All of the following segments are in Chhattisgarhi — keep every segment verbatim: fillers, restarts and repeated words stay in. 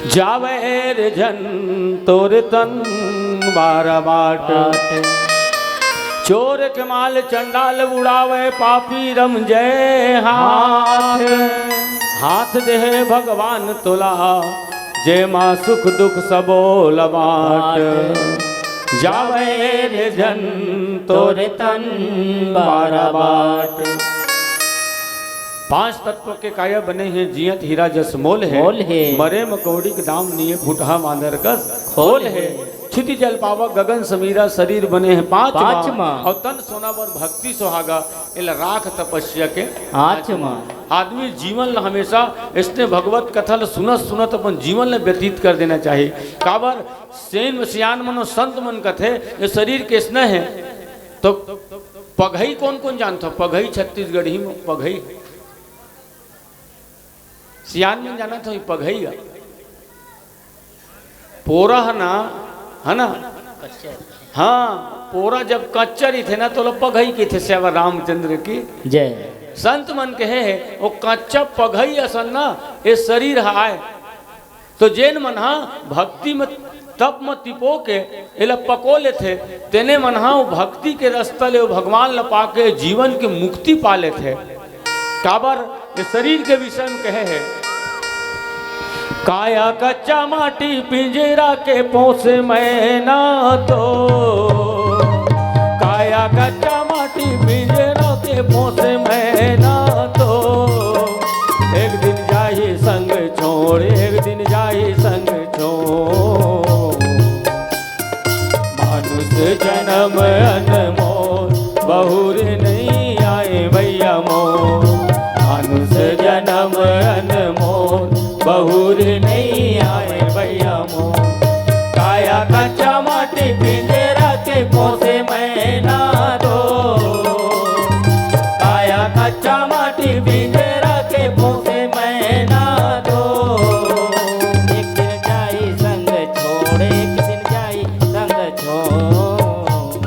जावे रे झन तोर तन बारा बाट। बाट। चोर के माल चंडाल उड़ावे, पापी रम जय हाथ। हाथ। हाथ देहे भगवान तोला, जे मा सुख दुख सबो ल बांट। बाट। जावे रे झन तोर तन बारा बाट। पांच तत्व के काया बने हे, जियत हीरा जस मोल हे। मोल हे। मरे म कौड़ी के दाम निये, फुटहा मांदर कस खोल खोल हे। हे। क्षिति जल पावा गगन समीरा, शरीर बने हे पांच पांच मा। मा। अउ तन सोना बर भक्ति सुहागा, एला राख तपस्या के आंच मा। आदमी जीवन ल हमेशा इसने भगवत कथा ल सुनत सुनत अपन जीवन ल व्यतीत कर देना चाही। काबर सेन सियान मन अउ संत मन कथे, ये शरीर के इसने हे, तो पगई कोन कोन जानथव? पगई छत्तीसगढ़ी म पगई। सियान मन जानत हो, ई पगई ह। पोरा ह ना, है ना? हाँ, पोरा जब कच्चा रहिथे ना, तो ओला पगई कहिथे। सेवा रामचंद्र की। जय। संत मन कहे हे, ओ कच्चा पगई असन ना, ए शरीर ह आय। तो जेन मन ह भक्ति म, तप म तिपो के एला पको लेथे, तेने मन ह ओ भक्ति के रस्ता ले ओ भगवान ल पाके जीवन के मुक्ति पा लेथे। काबर ये शरीर के विषय म कहे हे, काया कच्चा माटी पिंजरा के पोसे मैना तो, काया कच्चा माटी पिंजरा के पोसे मैना तो, एक दिन जाही संग छोड़, एक दिन जाही संग छोड़। मानुष जन्म अनमोल, बहुर नहीं आए भैया मोर। मानुष जन्म अनमोल, बहुर नहीं आए भैया मोर। काया कच्चा माटी पिंजरा के पोसे मैना तो, काया कच्चा माटी पिंजरा के पोसे मैना तो, एक दिन जाई संग छोड़, एक दिन जाई संग छोड़।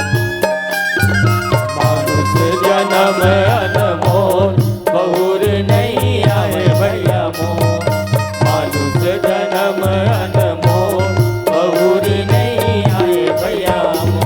मानुष जन्म अनमोल, बहुर नहीं आए भैया मोर। मानुष जन्म अनमोल, बहुर नहीं आए भैया मोर।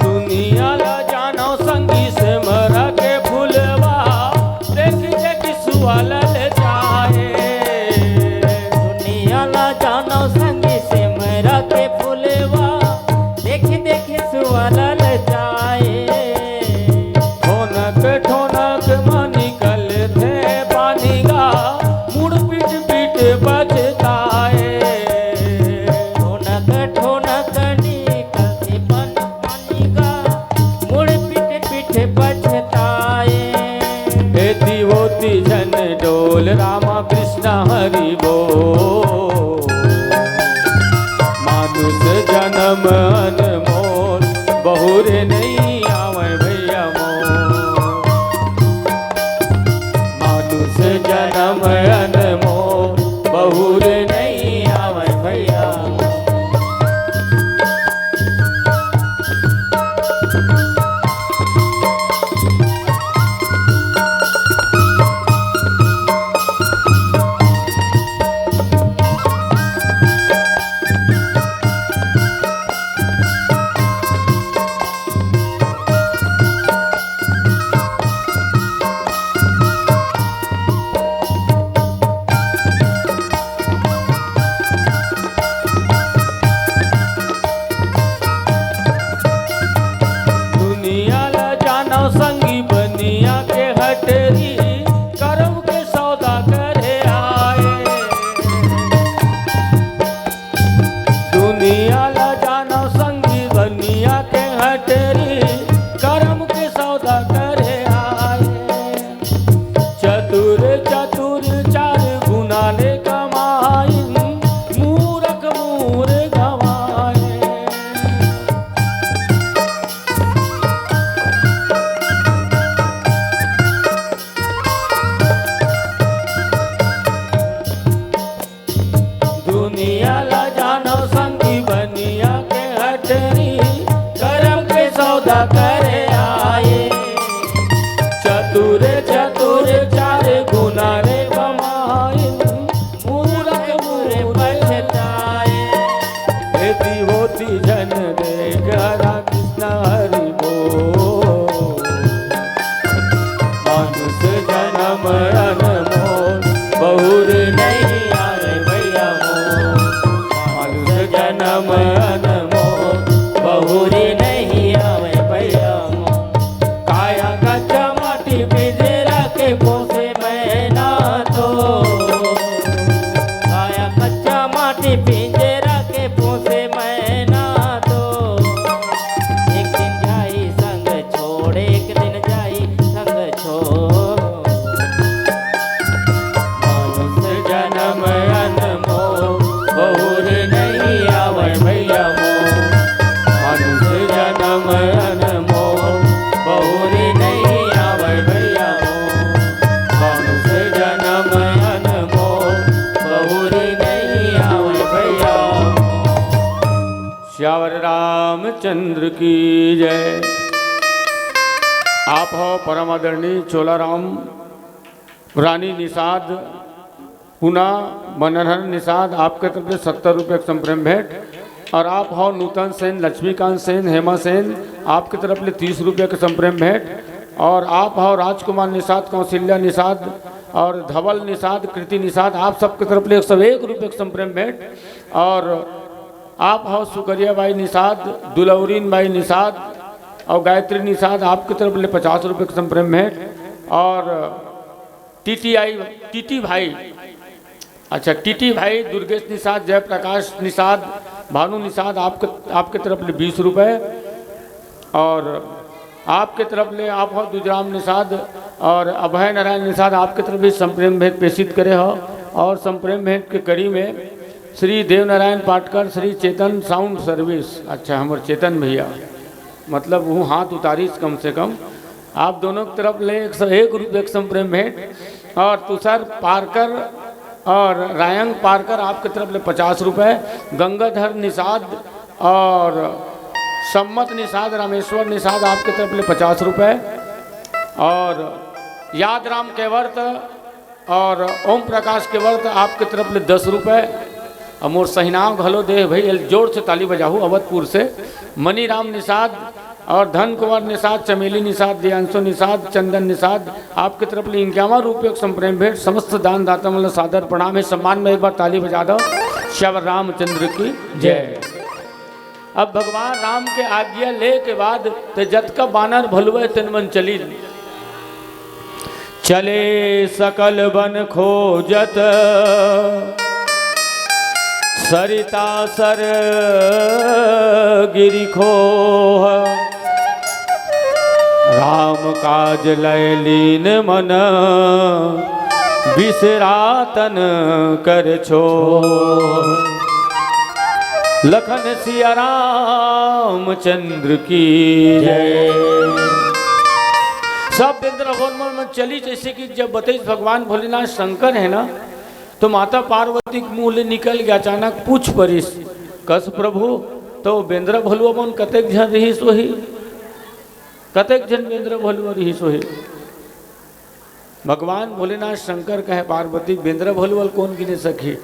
दुनिया ला जानो संगी सेमरा के फुलवा, देख देख सुआ ललचाए। दुनिया ला जानो संगी सेमरा के फुलवा, देख देख सुआ ललचाए। ठोनक ठोनक म निकलथे पानी गा, मुड़ पीट पीट पछताए। ठोनक ठोनक निकलथे पानी गा, मुड़ पीट पीट पछताए। एती ओती झन डोल, रामा कृष्णा हरि बोल। मानुष जन्म अनमोल, बहुरे नहीं आवे भैया मोर। मानुष जन्म अनमोल, बहुरे नहीं आवे भैया मोर। दुनिया ला जानो संगी बनिया के हटरी, करम के सौदा करे आए। दुनिया ला जानो संगी बनिया के हटरी, करम के सौदा करे आए। चतुर चतुर कटरी करम के सौदा करे आए। चतुर चतुर चार गुना रे बमाइन, मूरख मूरे पछताए। बेटी होती जन देख हरा कृष्ण हरि बोल। मानुष जन्म अनमोल, बहुर नहीं आवे भैया मोर। मानुष जन्म अनमोल, बहुर नहीं आवे भैया मोर। काया कच्चा माटी पिंजरा के पोसे मैना तो। काया कच्चा माटी पिंजरा के पोसे मैना तो। एक दिन जाई संग छोड़, एक दिन जाई संग छोड़। मानुष जन्म अनमोल, बहुर नहीं आवे भैया मोर। मानुष जन्म अनमोल, बहुर नहीं आवे भैया मोर। मानुष जन्म अनमोल, बहुर नहीं आवे भैया मोर। सियावर रामचंद्र की जय। आप हो परम आदरणीय चोलाराम रानी निषाद, पुना मनहर निषाद, आपके तरफ से सत्तर रुपये के संप्रेम भेंट। और आप हो नूतन सेन, लक्ष्मीकांत सेन, हेमा सेन, आपके तरफ ले तीस रुपये के संप्रेम भेंट। और आप हो राजकुमार निषाद, कौशल्या निषाद और धवल निषाद, कृति निषाद, आप सबके तरफ ले एक सौ एक रुपये के संप्रेम भेंट। और आप हो सुकरिया बाई निषाद, दुलौरीन बाई निषाद और गायत्री निषाद, आपके तरफ ले पचास रुपये के संप्रेम भेंट। और टीटीआई, टीटी भाई, अच्छा, टीटी भाई, दुर्गेश निषाद, जयप्रकाश निषाद, भानु निषाद, आपके, आपके तरफ ले बीस रुपये। और आपके तरफ ले आप हो दुजराम निषाद और अभय नारायण निषाद, आपके तरफ भी संप्रेम भेंट प्रेषित करे हो। और संप्रेम भेंट के कड़ी में श्री देवनारायण पाटकर, श्री चेतन साउंड सर्विस, अच्छा, हमर चेतन भैया, मतलब वो हाथ उतारिस कम से कम। आप दोनों की तरफ ले एक सौ एक रुपये के संप्रेम भेंट। और तुषार पारकर और रायंग पारकर, आपके तरफ ले पचास रुपये। गंगाधर निषाद और सम्मत निषाद, रामेश्वर निषाद, आपके तरफ ले पचास रुपये। और याद राम केवर्त और ओम प्रकाश केवर्त, आपके तरफ ले दस रुपये। और मोर सहिनाव घलो दे भाई, एल जोर से ताली बजाहू अवधपुर से। मनीराम निषाद और धन कुंवर निषाद, चमेली निषाद, दियांशु निषाद, चंदन निषाद, आपके तरफ ले इक्यावन रुपये के संप्रेम भेंट। समस्त दान दाता मन ल सादर प्रणाम हे। सम्मान में एक बार ताली बजा दो। श्यावर रामचंद्र की जय। अब भगवान राम के आज्ञा ले के बाद ते जतका बानर भलुवे तेन मन चली। चले सकल बन खोजत सरिता सर गिरि खोह। राम काज लय लीन मन बिसरातन कर छोह। लखन सिया रामचंद्र की जय। सब बेंदरा भवन मन चली, जैसे कि जब बतईस भगवान भोलेनाथ शंकर है ना, तो माता पार्वती के मुंह ले निकल गया अचानक पूछ परिस, कस प्रभु, तो बेंदरा भलुआ मन कतेक झन रहिस होही, कतेक झन बेंदरा भलुआ रहिस होही। भगवान भोलेनाथ शंकर कहे पार्वती, बेंदरा भलुआ ल कोन गिने सकही?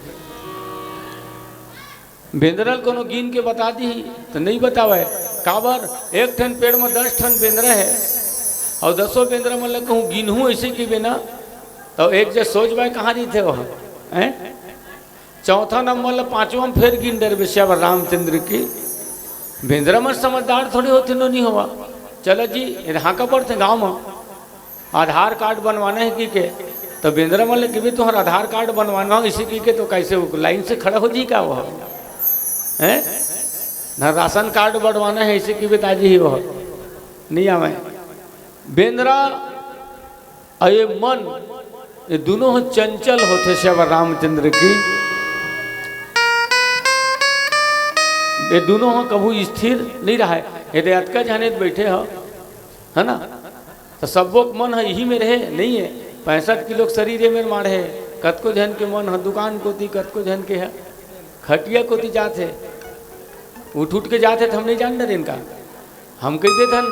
बेंदरा ल कोनो गिन के बता दिही त नइ बतावय। काबर, एक ठन पेड़ म दस ठन बेंदरा हे, अउ दसों बेंदरा मन ल कहूं गिनहूं अइसे कहिबे ना, त एक जे सोच बाय कहां रहिथे ओह, हैं? चौथा नंबर ल पांचवा म फेर गिन डरबे, श्यावर रामचंद्र की। बेंदरा मन समझदार थोड़ी होथे, नोनी होवा। चला जी, एदे हांका पड़थे गांव म। आधार कार्ड बनवाना हे कहिके, त बेंदरा मन ल कहिबे, "तुंहर आधार कार्ड बनवाना हे," अइसे कहिके, त कइसे वो लाइन से खड़ा हो जी का वो? हैं? ना राशन कार्ड बनवाना हे, अइसे कहिबे, त आ जी ही वो। नइ आवय। बेंदरा अउ ये मन, ये दूनों ह चंचल होथे, श्यावर रामचंद्र की। ये दूनों ह कभू स्थिर नइ रहय। एदे अतका झन एदे बइठे ह, है ना? त सबो के मन ह इही मेर हे, नइ हे। पैंसठ किलो के शरीर ए मेर माढ़े हे। कतको झन के मन ह दुकान कोती, कतको झन के ह खटिया कोती जात हे। उठ उठ के जाथे त हम नहीं जान डरेन का। हम कहि देथन,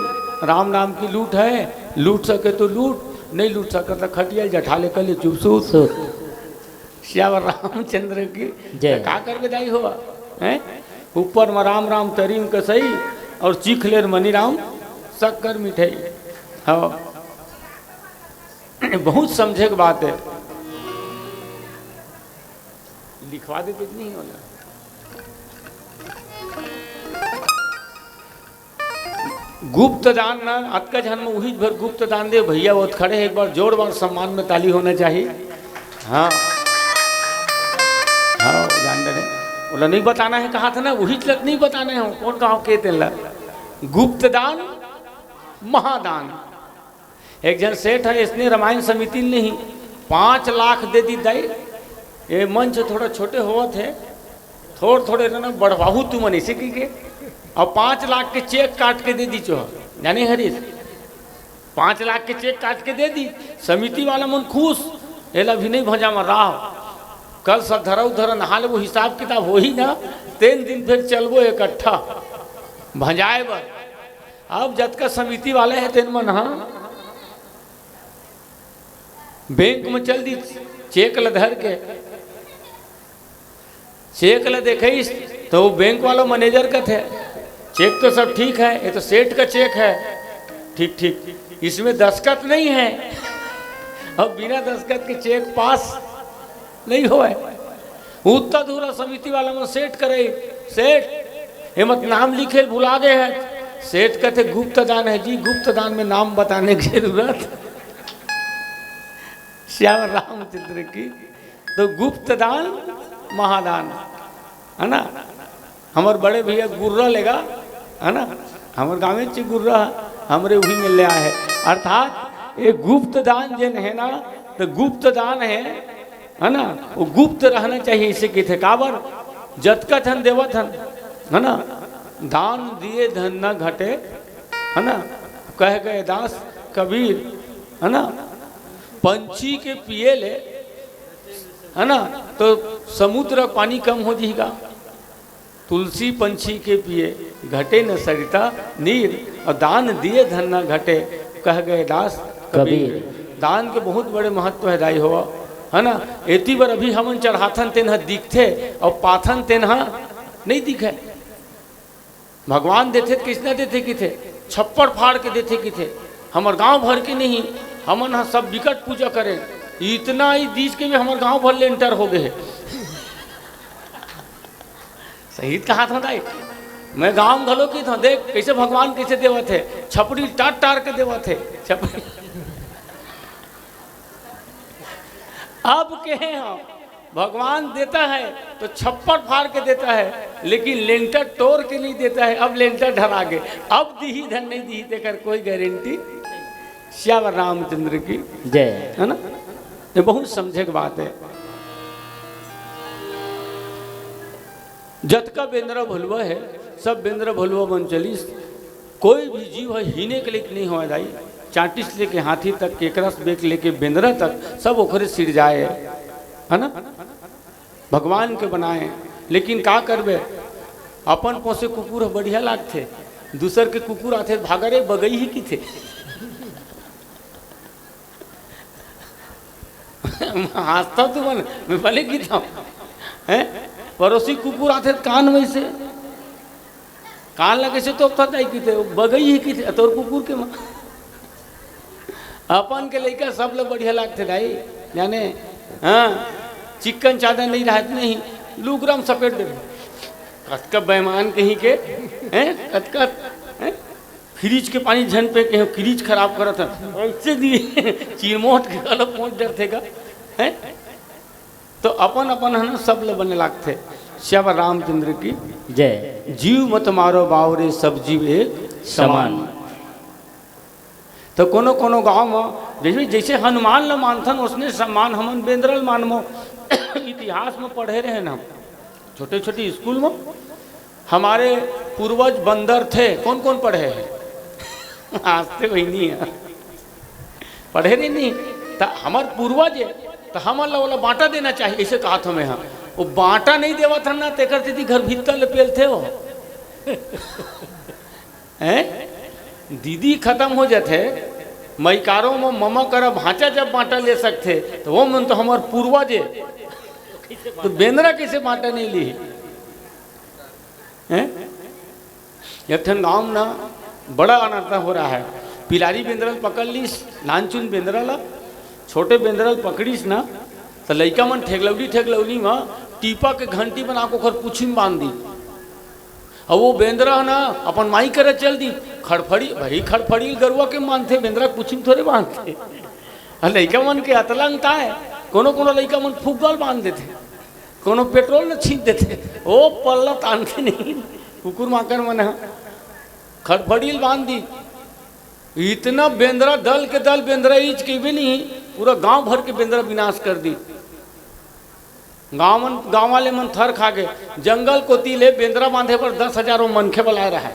राम नाम की लूट है, लूट सके तो लूट, नहीं लूट सके तो खटिया जठा ले कर ले चुप सूत। सूत। सियावर रामचंद्र की। जय। त का करबे दाई हो, हैं? ऊपर म राम राम तरी म कसई और चीख लेर मनी राम शक्कर मिठाई। हाँ, बहुत समझे के बात है। लिखवा दे तो नहीं होला। गुप्त दान ना, अतका झन में उही भर गुप्त दान दे भैया, वो खड़े हैं, एक बार जोरदार सम्मान में ताली होना चाहिए। हाँ, हाँ, जान दे। बोला, नहीं बताना है, कहा था ना, वही लग नहीं बताना है, कौन कहा के तेला। गुप्त दान, महादान। एक झन सेठ है, इसने रामायण समिति नहीं, पाँच लाख दे दी दाई, ये मंच थोड़ा छोटे होवत है, थोड़ थोड़े ना बढ़वाहू तुमन, इसे की के, और पाँच लाख के चेक काट के दे दी चो, जाने हरीश, पाँच लाख के चेक काट के दे दी। समिति वाला मन खुश, एला भी नहीं भजा में राह, कल सधरा उधरा नहा लेबो, हिसाब किताब होही ना, तेन दिन फिर चलबो इकट्ठा भंजाए बर। अब जतका समिति वाले हैं तेन मन हा बैंक में चल दी, चेक ल धर के। चेक ल देखइस तो वो बैंक वाला मैनेजर कथे, चेक तो सब ठीक है, ये तो सेठ का चेक है। ठीक ठीक, इसमें दस्तखत नहीं है। अब बिना दस्तखत के चेक पास नहीं होए। उत्ता दूरा समिति वाला मन सेठ करे, सेठ, एमत नाम लिखे भुला गए हैं। सेठ कथे, गुप्त दान है जी, गुप्त दान में नाम बताने की जरूरत। श्याम रामचंद्र की। तो गुप्त दान महादान, है ना? हमर बड़े भैया गुर्रा लेगा, है ना? हमर गाँव में ची गुर्रा, हमरे उही में ले आए है। अर्थात ये गुप्त दान जेन है ना, तो गुप्त दान है, है ना? वो गुप्त रहना चाहिए, इसे कथे। काबर? जतका थन देवत हन, है ना? दान दिए धन न घटे, है ना? कह गए दास कबीर, है ना? पंछी के पिए ले, है ना, तो समुद्र पानी कम हो जाएगा। तुलसी पंछी के पिए, घटे न सरिता नीर, और दान दिए धन न घटे, कह गए दास कबीर। कबीर। दान के बहुत बड़े महत्व है दाई हो, है ना? एती बर अभी हमन चढ़ाथन तेन ह दिखथे और पाथन तेन ह नहीं दिखे। भगवान देथे त कइसना देथे किथे, छप्पड़ फाड़ के देथे किथे। हमर गांव भर के नहीं, हमन ह सब बिकट पूजा करेन, इतना ही दीस के भी हमर गांव भर लेंटर हो गए हे। सही कहा था दाई, मैं गांव घलो की था, देख कैसे भगवान कैसे देवत है, छपड़ी टार टार के देवत है, छपड़ी। अब कहे हम, भगवान देता है तो छप्पड़ फाड़ के देता है, लेकिन लेंटर तोड़ के नहीं देता है। अब लेंटर ढरा गए, अब दीही धन नहीं दीही, तेकर कोई गारंटी। श्यावर रामचंद्र की जय। है ना? ये बहुत समझे की बात है। जतका बेंदरा भलुआ है, सब बेंदरा भलुआ बन चलिस। कोई भी जीव है हीने के लेके नहीं होय दाई। चांटिस लेके हाथी तक, केकरस बेक लेके बेंदरा तक, सब ओखरे सिरजाए है, है ना? भगवान के बनाए। लेकिन का करबे, अपन पोसे कुकुर ह बढ़िया लागथे, दूसर के कुकुर आथे, भागा रे बगई ही किथे। हंसता तू मन, मैं भले की था। हैं? पड़ोसी कुकुर आथे त कान वैसे, कान लगे से तो पता ही किथे, बगई ही किथे, तोर कुकुर के माँ। अपन के लइका सब ले बढ़िया लागथे दाई, जाने, हाँ, चिक्कन चादर नहीं रहत नहीं, लुगरा म सपेट देबे। कतका बेईमान कहीं के, हैं? कतका, हैं? फ्रिज के पानी झन पे के, फ्रिज खराब करत है, ऐसे दी चिरमोट के गलत पहुंच डरथे का, हैं? तो अपन अपन है ना, सब ले बने लागथे। श्यावर रामचंद्र की जय। जीव मत मारो बावरे, सब जीव एक समान। समान। तो कोनो कोनो गांव में जैसे, जैसे हनुमान ल मानथन, उसने सम्मान हमन बेंदरा ल मानबो। इतिहास में पढ़े रहे ना हम, छोटे छोटे स्कूल में हमारे पूर्वज बंदर थे। कौन कौन पढ़े हैं? आज से वही नहीं है, पढ़े रहे नहीं। तो हमार पूर्वज है, तो हमन ला ओला बांटा देना चाहिए, ऐसे कहा था मैं। हाँ, वो बांटा नहीं देवत हन ना, तेकर दीदी घर भीतर ले पेलथे हो। हैं? दीदी खतम हो जाथे, मइकारो म ममा करा भांचा जब बांटा ले सकथे, त वो मन तो हमर पूर्वज ए। त बेंदरा कइसे बांटा नइ ली? हैं? एक ठन गांव म ना बड़ा अनर्थ हो रहा है। पिलारी बेंदरा ल पकड़ लीस, नानचुन बेंदरा ला, छोटे बेंदरा ल पकड़ीस ना, त लइका मन ठेकलौली ठेकलौली म टीपा के घंटी बना के ओखर पूछी म बांध दी। अउ वो बेंदरा ह ना अपन माई करा चल दी। खड़फड़ी, भाई, खड़फड़ी ल गरुवा के बांधथे, बेंदरा के पूछी म थोरे बांधथे। अउ लइका मन के अतलंग ताय, कोनो कोनो लइका मन फुग्गा ल बांध देथे, कोनो पेट्रोल ल छींच देथे, ओ पल्ला तानथे नहीं कुकुर माकर मन ह। खड़फड़ी ल बांध दी। इतना बेंदरा, दल के दल बेंदरा ईच के भी नहीं, पूरा गांव भर के बेंदरा विनाश कर दी। गांव मन, गांव वाले मन थर खा गे। जंगल कोती ले बेंदरा बांधे बर दस हजार वो मनखे बलाए रहे।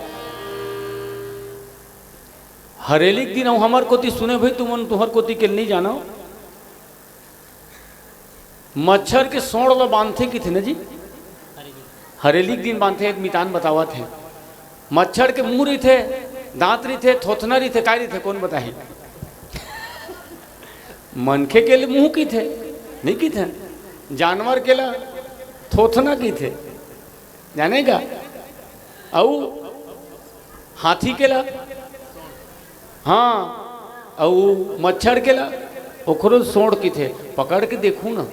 हरेली के दिन अउ हमर कोती सुने भाई, तुमन तुहर कोती के नहीं जानो, मच्छर के सोंड़ ल बांधथे किथे न जी। हरेली के दिन बांधथे, एक मितान बतावत हे। मच्छर के मुंह रहिथे, दांत रहिथे, थोथना रहिथे, काय रहिथे, कोन बताही? मनखे के ले मुंह किथे, नहीं किथे। जानवर के ला थोथना किथे, जाने का? अउ हाथी के ला, हाँ, अउ मच्छर के ला, ओकरो सोंड़ किथे। पकड़ के देखू ना,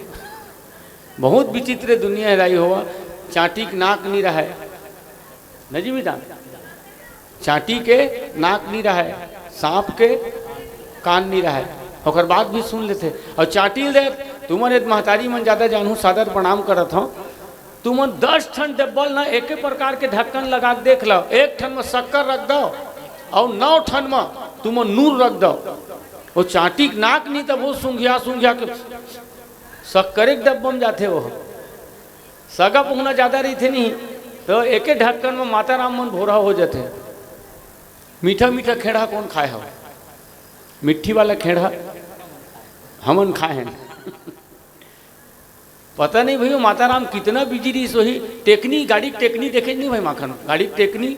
बहुत विचित्र दुनिया हे दाई होवा। चांटी के नाक नहीं रहे, न जी मितान? चांटी के नाक नहीं रहे, सांप के कान नहीं रहे, ओकर बात भी सुन लेथे। अउ चांटी ल दे, तुमन ए महतारी मन ज्यादा जानहू, सादर प्रणाम करत हंव। तुमन दस ठन डब्बा ल ना एके प्रकार के ढक्कन लगा के देख लो, एक ठन म शक्कर रख दो अउ नौ ठन म तुमन नूर रख दो। वो चांटी के नाक नहीं, तब वो सूंघिया सूंघिया के शक्कर एक डब्बा म जाथे। वो सगा पहुना ज्यादा रहिथे नहीं, तो एके ढक्कन म माता राम मन भोरहा हो जाथे। मीठा मीठा खेड़ा कोन खाए हव? मिट्ठी वाला खेड़ा हमन खाए हन। पता नहीं भई, वो माता राम कितना बिजी रहिस होही। टेकनी, गाड़ी के टेकनी देखे नहीं भाई माखन, गाड़ी के टेकनी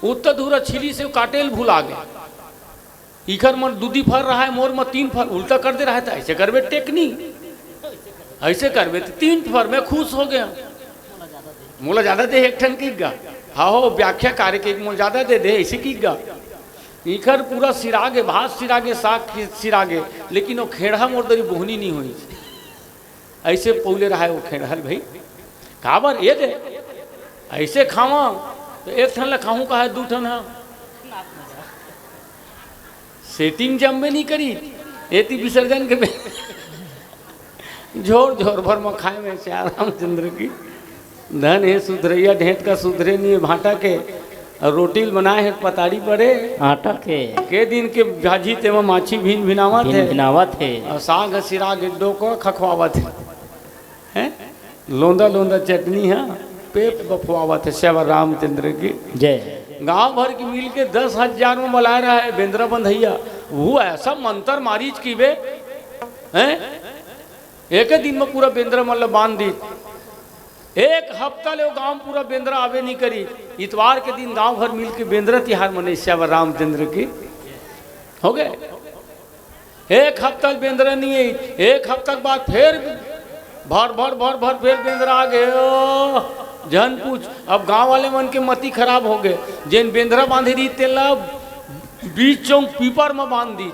उत्ता धूरा छिली से काटे ल भुला गे। इखर मन दूदी फर रहा है, मोर म तीन फर, उल्टा कर दे रहा है, तो ऐसे करबे टेकनी, ऐसे करबे तो तीन फर, मैं खुश हो गया। मोला ज्यादा दे एक ठन की गा, हाँ हो, व्याख्या कार्य के मोला ज्यादा दे दे, ऐसे की गा। इखर पूरा सिरागे, भात सिरागे, साग की सिरागे, लेकिन वो खेड़ा मोर दरी बोहनी नहीं हुई। ऐसे पौले रहा है वो खेड़हल भाई। काबर ये दे, ऐसे खावा तो एक ठन ला खाहूं कहा, दू ठन हा। सेटिंग जमबे नहीं करी, एती विसर्जन के बे-, झोर झोर भर म खाए में श्याम रामचंद्र की। धन हे सुधरैया, ढेंट का सुधरे नहीं भाटा के। अउ रोटी ल बनाए हे पताड़ी पड़े आटा के। के दिन के भाजी तेमा माछी भिन भिनावत हे। भिन भिनावत हे। अउ साग ह सिरा गे, डोको खखवावत हे। हैं? लोंदा लोंदा चटनी ह पेट बफवावत हे। सेवा रामचंद्र की। जय। गांव भर की मिल के दस हजार में बलाए रहा है बेंदरा बंधैया। वो ऐसा मंत्र मारीच की बे, हैं? एक दिन में पूरा बेंदरा मन ल बांध दी। एक हफ्ता ले वो गांव पूरा बेंदरा आवे नहीं करी। इतवार के दिन गांव भर मिल के बेंदरा तिहार मने सेवा रामचंद्र की। हो गए। एक हफ्ता बेंदरा नहीं आई, एक हफ्ता के बाद फिर भर भर भर भर फिर बेंदरा आ गए। ओ, झन पूछ, अब गांव वाले मन के मती खराब हो गए। जेन बेंदरा बांधे रही तेला बीच चौक पीपर में बांध दी।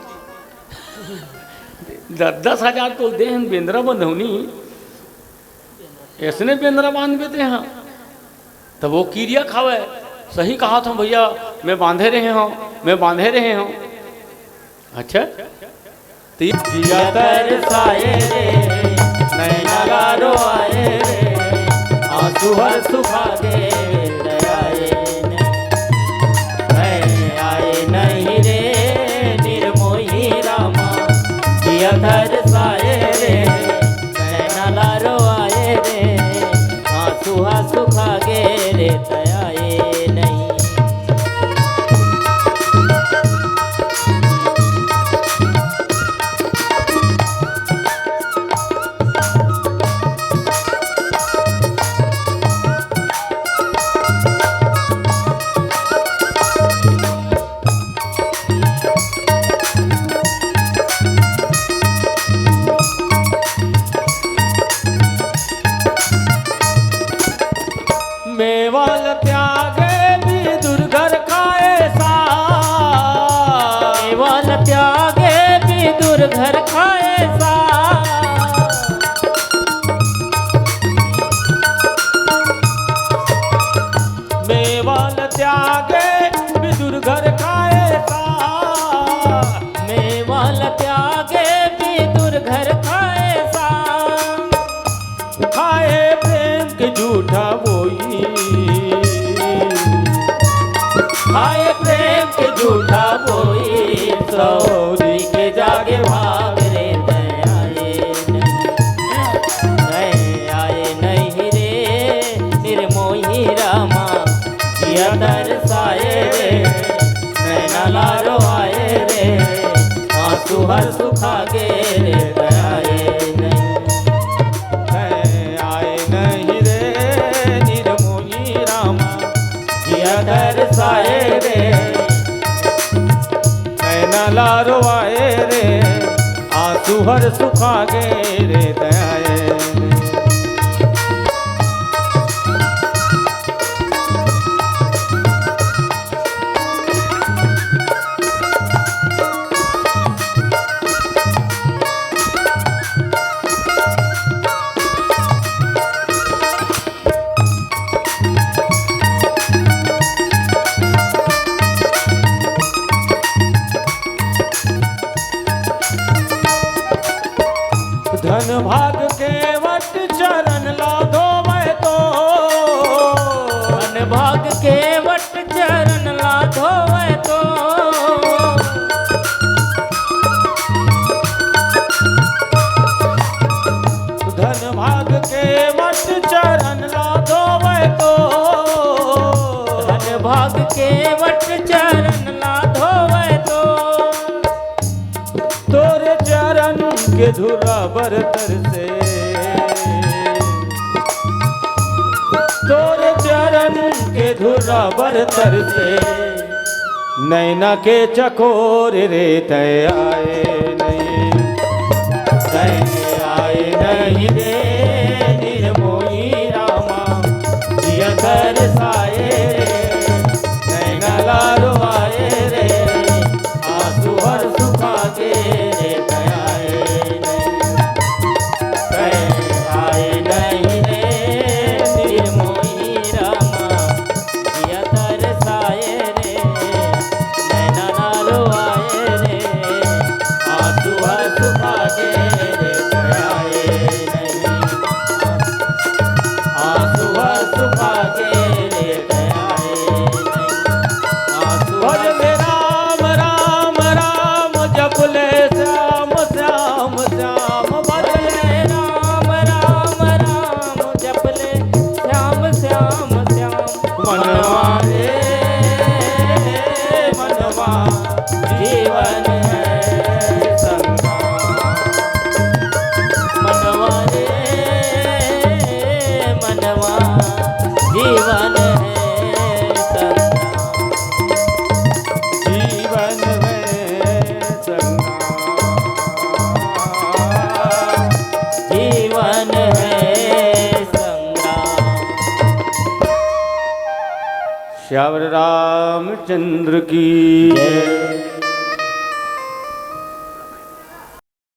द-, दस हजार तो दे हन बेंदरा बंधौनी, ऐसने बेंदरा बांध बेते हैं। तब वो किरिया खावे, सही कहा था भैया, मैं बांधे रहे हूँ, मैं बांधे रहे हूँ। अच्छा, तो ये जिया तरसाए रे, नैना लारो आए रे, आंसू हर सुखा गे, दयाए ने। मैं आए नहीं रे, निर्मोही रामा, जिया तरसाए रे, नैना लारो आए रे, आंसू हा सुखा गे रे, दयाए नहीं। घर खाए सा। मेवा ल त्यागे विदुर घर खाए सा। मेवा ल त्यागे विदुर घर खाए सा। खाए प्रेम के झूठा बोई। खाए प्रेम के झूठा बोई। सौरी के जागे भाग रे, तैं आए नहीं। तैं आए नहीं रे, निर्मोही रामा, जिया तरसाए रे, नैना लारो आए रे, आंसू हर सुखा गे रे, तैं आए नहीं। तैं आए नहीं रे, निर्मोही रामा, जिया तरसाए रे, नैना लारो आए रे, आंसू हर सुखा गे रे, तैं आए नहीं। धन भाग के वट चरण ला धोवे तो। धन भाग के वट चरण ला धोवे तो। धन भाग के वट चरण ला धोवे तो। धन भाग के वट चरण ला धोवे तो। तोरे चरण के धुरा बर तरसे। तोरे चरण के धुरा बर तरसे। नैना के चकोर रे, तैं आए नहीं। तैं आए नहीं रे, निर्मोही रामा, जिया तरसाए रे, नैना लारो आए रे, आंसू हर सुखा गे रे, तैं आए नहीं। तैं आए नहीं रे, निर्मोही रामा, जिया तरसाए रे, नैना लारो आए रे, आंसू हर सुखा गे रे, तैं आए नहीं। आंसू हर सुखा गे रे, तैं आए नहीं। आंसू भज ले राम, राम, राम, जप ले श्याम, श्याम, श्याम, भज ले राम, राम, राम, जप ले श्याम, श्याम, श्याम। मनवा रे, मनवा, जीवन है संग्राम। मनवा रे, मनवा, जीवन है संग्राम। जीवन है संग्राम। जीवन है संग्राम। श्यावर रामचंद्र की जय।